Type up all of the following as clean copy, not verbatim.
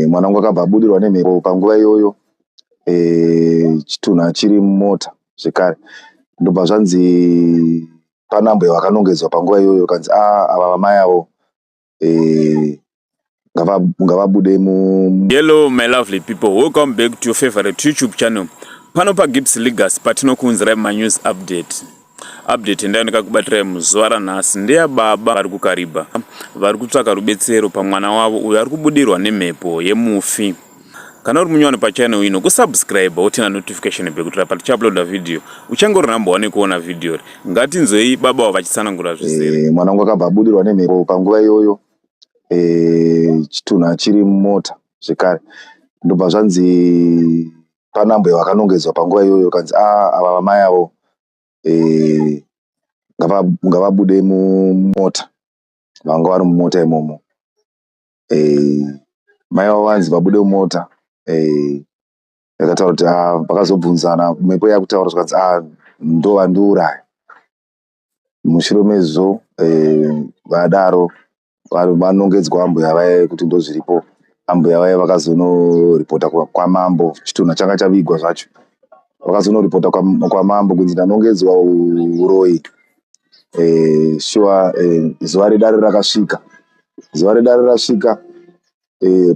Mwana wangu akabva abudirwa nemhepo panguva iyoyo, chitunha chiri mumota zvekare. Ndobva zvanzi pana ambuya vakanongedzwa panguva iyoyo kanzi ava vamai avo ngavabude mu. Hello my lovely people, welcome back to your favorite YouTube channel. Pano paGibbs Legacy patinokuunzirai manews update. Update ndaioneka kubatirai muzuva ranhasi ndeyababa vari kuKariba vari kutsvaka rubetsero pamwana wavo uyo ari kubudirwa nemhepo yemufi. Kana uri munyowani pachannel ino, kusubscribe woturn notification bell kuitira patichauploada video uchange uri number one kuona video ri. Ngatinzwei baba vavo vachitsanangura zvisere. Mwana wangu akabva abudirwa nemhepo panguva iyoyo, chitunha chiri mumota zvekare. Ndobva zvanzi pana ambuya vakanongedzwa panguva iyoyo kanzi ava vamai avo ngavabude mumota, vanga vari mumota imomo. Mai vavo vanzi vabude mumota, vakataura kuti vakazobvunzana, mhepo yakutaura zvikanzi ndo vandiuraya. Mushure mezvo vadaro vanongedzwa ambuya vaya kuti ndozviripo. Ambuya vaya vakazonoripota kwamambo, chitunha changa chavigwa zvacho. Vakazonoripota kwamambo kunzi ndanongedzwa uroyi. Shuwa zuva redare rakasvika. Zuva redare rasvika,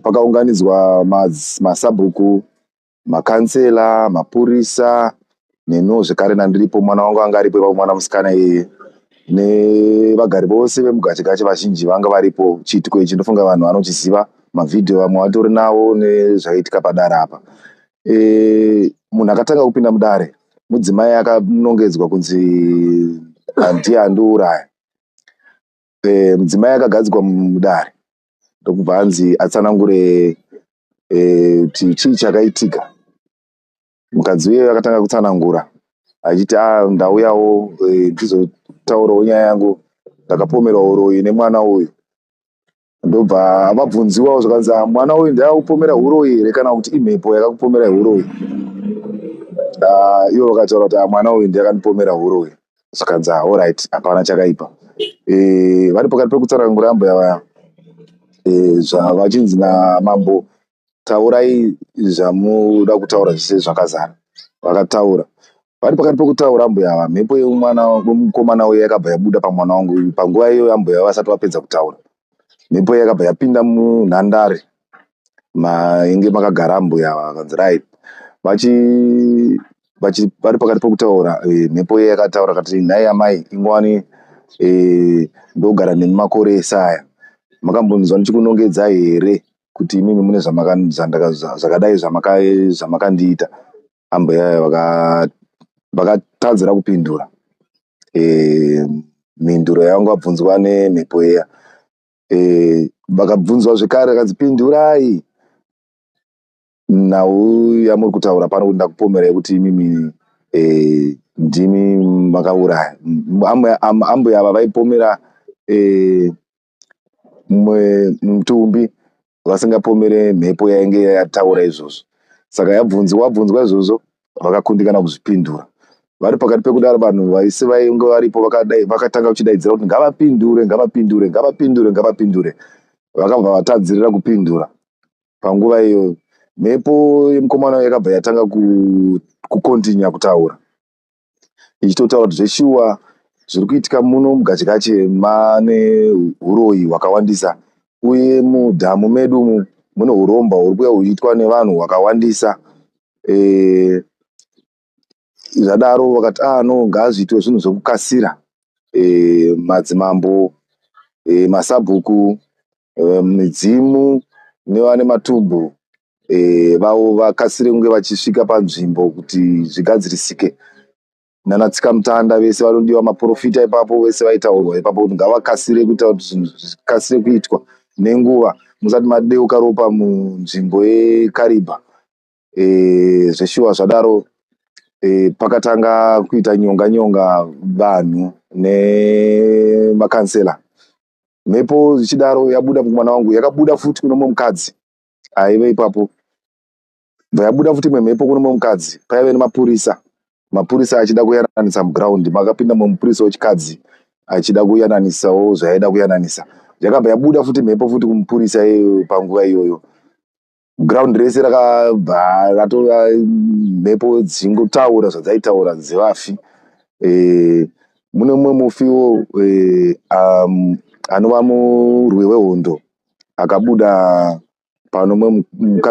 pakaunganidzwa masabhuku, makansela, mapurisa neniwo zvekare nandiripo. Mwana wangu anga aripo ipapo, mwana musikana iyeye, nevagari vose vemuGachegache vazhinji vanga varipo. Chiitiko ichi ndofunga vanhu vanochiziva, mavhidhiyo vamwe vatori nawo nezvaiitika padare apa. Munhu akatanga kupinda mudare mudzimai akanongedzwa kunzi ndiye andiuraya. Mudzimai akagadzikwa mudare ndokubva anzi atsanangure kuti chii chakaitika. Mukadzi uye akatanga kutsanangura achiti ndauyawo ndizotaurawo nyaya yangu, ndakapomerwa uroyi nemwana uyu. Ndobva vabvunziwawo zvakanzi mwana uyu ndiakupomera uroyi here kana kuti imhepo yakakupomera uroyi? Ivo vakataura kuti mwana uyu ndiye akandipomera uroyi. Zvikanzi alright, hapana chakaipa. Vari pakati pekutsanangura ambuya vaya, zvavachinzi namambo taurai zvamuda kutaura zvese zvakazara. Vakataura. Vari pakati pekutaura ambuya ava, mhepo yemwana wemukomana uyu yakabva yabuda pamwana wangu panguva iyoyo ambuya vasati vapedza kutaura. Mhepo yakabva yapinda munhandare mainge makagara ambuya ava, vakanzi right. Vari pakati pekutaura, mhepo iya yakataura kati nhai amai, ingwani ndogara nemi makore ese aya, makambonzwa ndichikunongedzai here kuti imimi mune zvakadai zvamakandiita? Ambuya aya vakatadzira kupindura mhinduro yavanga vabvunzwa nemhepo iya. Vakabvunzwa zvekare vakanzi pindurai nhau yamuri kutaura pano kuti ndakupomerai kuti imimi ndimi makauraya. Ambuya ava vaipomera mutumbi vasingapomere mhepo yainge yataura izvozvo. Saka yabvunzwa bvunzwa izvozvo vakakundikana kuzvipindura. Vari pakati pekudaro, vanhu vaise vainge varipo vakatanga kuchidaidzira kuti ngavapindure, ngavapindure, ngavapindure, ngavapindure. Vakabva vatadzirira kupindura. Panguva iyoyo mhepo yemukomana yakabva yatanga kucontinue kutaura ichitotaura kuti zveshuwa zviri kuitika muno muGachegache mane uroyi hwakawandisa, uye mudhamu medu umu mune uromba huri kuuya huchiitwa nevanhu hwakawandisa. Zvadaro vakati no, ngazviitwe zvinhu zvekukasira. Madzimambo, masabhuku, midzimu nevane matumbu vavo vakasire kunge vachisvika panzvimbo kuti zvigadzirisike. Nana tsikamutanda vese vanodiwa, maprofita ipapo vese vaitaurwa ipapo kuti ngavakasire kuita kuti zvinhu zvikasire kuitwa nenguva musati madeuka ropa munzvimbo yeKariba. Zveshuwa zvadaro, pakatanga kuita nyonga nyonga vanhu nemakansela. Mhepo zvichidaro yabuda mwana wangu, yakabuda futi kune mumwe mukadzi aive ipapo. Bva yabuda futi imwe mhepo kune mumwe mukadzi. Paive nemapurisa, mapurisa achida kuyananisa mugiraundi, makapinda mumwe mupurisa wechikadzi achida kuyananisawo zvaaida kuyananisa. Yakabva yabuda futi mhepo futi kumupurisa iyoyo panguva iyoyo. Ground rese rakabva ratova mhepo dzichingotaura zvadzaitaura dzevafi. Mune mumwe mufiwo anova murwi wehondo akabuda pano mumwe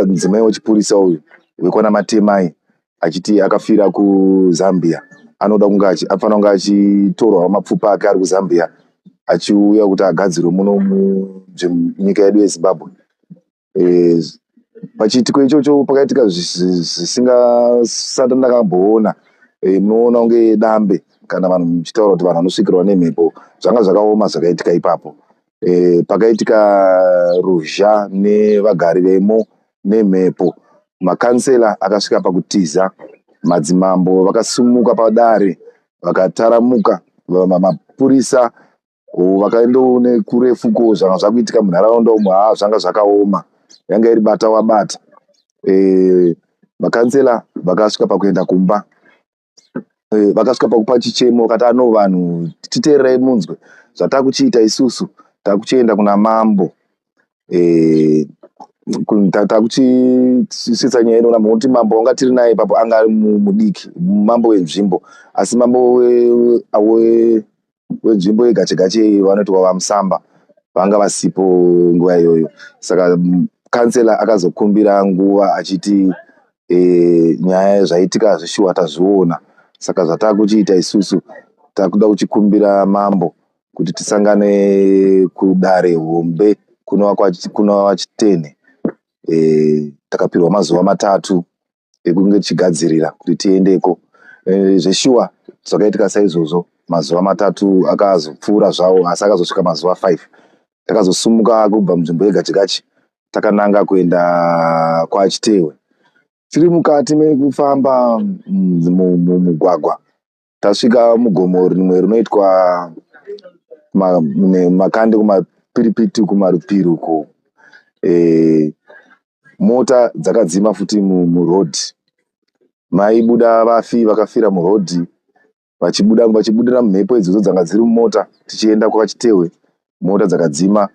mudzimai wechipurisa uyu wekwana Matemai achiti akafira kuZambia. Anoda kunge anofanira kunge achitorwa mapfupa ake ari kuZambia achiuya kuti agadzirwe muno munyika yedu yeZimbabwe. Pachiitiko ichocho pakaitika zvisingasati ndakamboona. Munoona kunge dambe kana vanhu muchitaura kuti vanhu vanosvikirwa nemhepo. Zvanga zvakaoma zvakaitika ipapo. Pakaitika ruzha nevagari vemo nemhepo. Makansela akasvika pakutiza. Madzimambo vakasimuka padare vakataramuka. Mapurisa vakaendawo nekurefuko zvanga zvakuitika munharaunda umu haa zvanga zvakaoma. Yanga iri bata wabata. Makansela vakasvika pakuenda kumba. Vakasvika pakupa chichemo vakati ano vanhu titeererai munzwe zvatakuchiita isusu takuchienda kuna mambo. Takuchisvitsa nyaya ino nokuti mambo wanga tiri naye ipapo anga ari mudiki mambo wenzvimbo asi mambo wenzvimbo yegache gache vanoti vaMusamba vanga vasipo nguva iyoyo. Saka kansela akazokumbira nguva achiti nyaya zvaitika zveshuwa tazviona saka zvatakuchiita isusu takuda kuchikumbira mambo kuti tisangane kudare hombe kunova Chitenhe. Takapirwa mazuva matatu ekunge tichigadzirira kuti tiendeko. Zveshuwa zvakaitika saizvozvo mazuva matatu akazopfuura zvawo asi akazosvika mazuva 5. Takazosimuka kubva munzvimbo yeGachi Gachi takananga kuenda kwaChitewe. Tiri mukati mekufamba mumugwagwa tasvika mugomo rimwe rinoitwa makande kumapiripiti kumarupiri uko. Mota dzakadzima futi muroad. Maibuda vafi vakafira muroad vachibuda vachibudira mumhepo idzodzo dzanga dziri mumota tichienda kwaChitewe. Mota dzakadzima.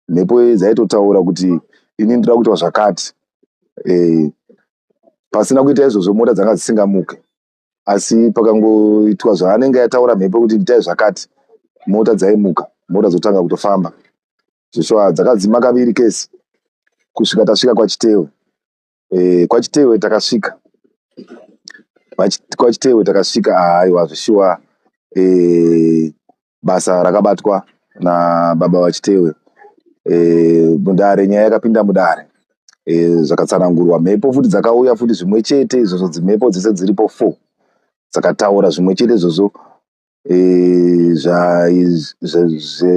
Mhepo dzaitotaura kuti ini ndoda kuitwa zvakati. Pasina kuita izvozvo mota dzanga dzisingamuke. Asi pakangoitwa zvaanenge ataura mhepo kuti itai zvakati, mota dzaimuka, mota dzotanga kutofamba. Zveshuwa dzakadzima kaviri kese kusvika tasvika kwaChitewe. KwaChitewe takasvika. KwaChitewe takasvika haiwa zveshuwa basa rakabatwa nababa vaChitewe. Mudare nyaya yakapinda mudare. Zvakatsanangurwa mhepo futi dzakauya futi zvimwe chete izvozvo dzimhepo dzese dziripo 4 dzakataura zvimwe chete izvozvo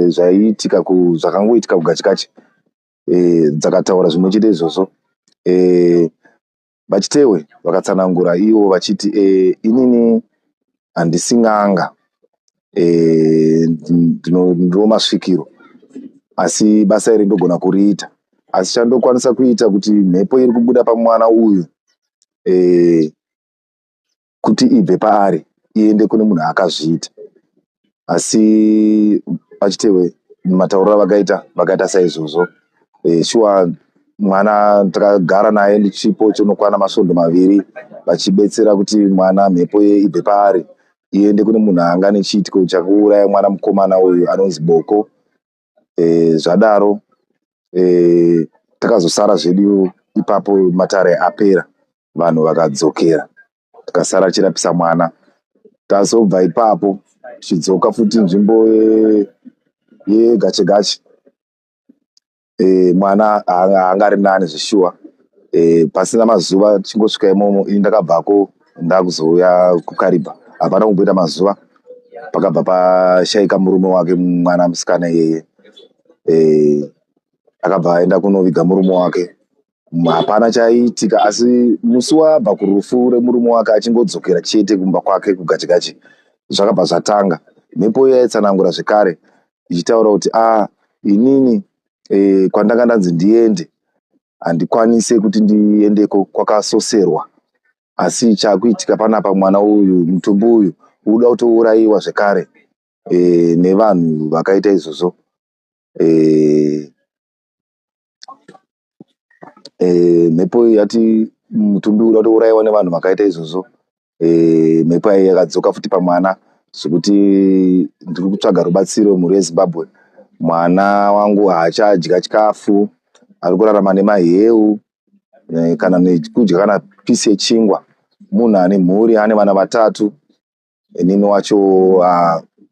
zvaiitika zvakangoitika kuGachi Gachi. Dzakataura zvimwe chete izvozvo. VaChitewe vakatsanangura ivo vachiti inini handisi n'anga ndino masvikiro asi basa iri ndogona kuriita asi chandokwanisa kuita kuti mhepo iri kubuda pamwana uyu kuti ibve paari iende kune munhu akazviita. Asi VaChitewe matauriro avakaita vakaita saizvozvo. Shuwa mwana takagara naye ndichipo chinokwana masvondo maviri vachibetsera kuti mwana mhepo ibve paari iende kune munhu anga nechiitiko chekuuraya mwana mukomana uyu anonzi Boko. Zvadaro takazosara zvedu ipapo matare apera vanhu vakadzokera tikasara tichirapisa mwana. Tazobva ipapo tichidzoka futi nzvimbo yeGache Gache. Mwana anga ari nani zveshuwa. Pasina mazuva tichingosvika imomo ini ndakabvako ndakuzouya kuKariba. Hapana kumboita mazuva pakabva pashaika murume wake mwana musikana iyeye. Akabva aenda kunoviga murume wake. Hapana chaiitika asi musi waabva kurufu remurume wake achingodzokera chete kumba kwake kuGachi Gachi zvakabva zvatanga. Mhepo iya yaitsanangura zvekare ichitaura kuti inini kwandanga ndanzi ndiende handikwanise kuti ndiendeko kwakasoserwa asi chakuitika panapa mwana uyu mutumbi uyu unoda kutourayiwa zvekare nevanhu vakaita izvozvo. Mhepo iyi yati mutumbi uda kutourayiwa nevanhu vakaita izvozvo. Mhepo iyi yakadzoka futi pamwana zvekuti ndiri kutsvaga rubatsiro mhuri yeZimbabwe. Mwana wangu haachadya chikafu, ari kurarama nemaheu kana nekudya kana pisi yechingwa. Munhu ane mhuri, ane vana vatatu. Inini wacho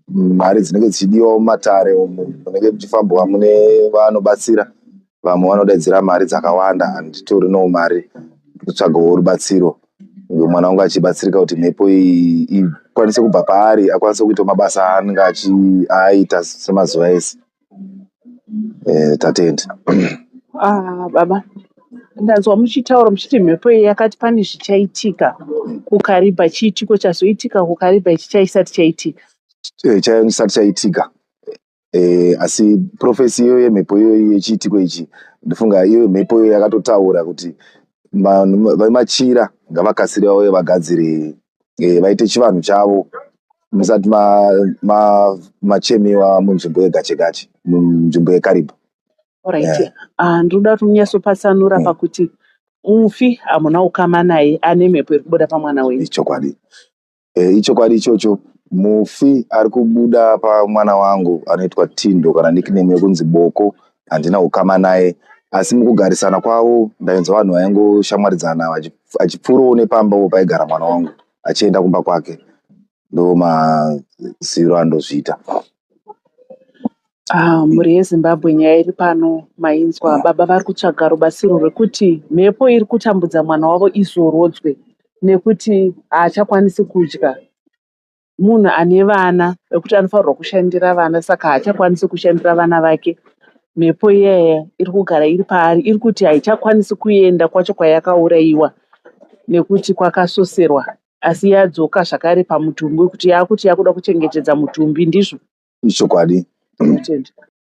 mari dzinenge dzichidiwa mumatare umu munenge muchifambwa mune vanobatsira. Vamwe vanodaidzira mari dzakawanda, handitorinawo mari. Ndikutsvagawo rubatsiro mwana wangu achibatsirika kuti mhepo iyi ikwanise kubva paari akwanise kuita mabasa aanenge aaita semazuva ese. Tatenda. Ah, baba ndanzwa muchitaura muchiti mhepo iyi yakati pane zvichaitika kuKaribha. Chiitiko chazoitika kuKaribha ichi chaisati chaitika? Chaisati chaitika, asi prophecy iyoyo yemhepo iyoyi yechiitiko ichi, ndofunga iyo mhepo iyoyo yakatotaura kuti vanhu vemachira ngavakasire vauye vagadzire, vaite chivanhu chavo musati machemiwa munzvimbo yeGache Gache, munzvimbo yeKaribha. Alright. Ah, ndinoda kuti munyatsopatsanura pakuti mufi hamuna ukama naye ane mhepo iri kubuda pamwana wenyu. Ichokwadi. Ichokwadi ichocho. Mufi ari kubuda pamwana wangu anoitwa Tindo kana nickname yekunzi Boko, handina ukama naye, asi mukugarisana kwavo ndainzwa vanhu vaingoshamwaridzana achipfuurawo nepambawo paigara mwana wangu achienda kumba kwake. Ndo maziviro andozviita. Ah, mhuri yeZimbabwe, nyaya iri pano mainzwa. Baba vari kutsvaga rubatsiro rwekuti mhepo iri kutambudza mwana wavo izorodzwe nekuti haachakwanisi kudya. Munhu ane vana vekuti anofanirwa kushandira vana, saka haachakwanisi kushandira vana vake. Mhepo iyaya iri kugara iri paari, iri kuti haichakwanisi kuenda kwacho kwayakaurayiwa nekuti kwakasoserwa, asi yadzoka zvakare pamutumbi kuti yakuti yakuda kuchengetedza mutumbi, ndizvo? Ichokwadi. Tinotenda.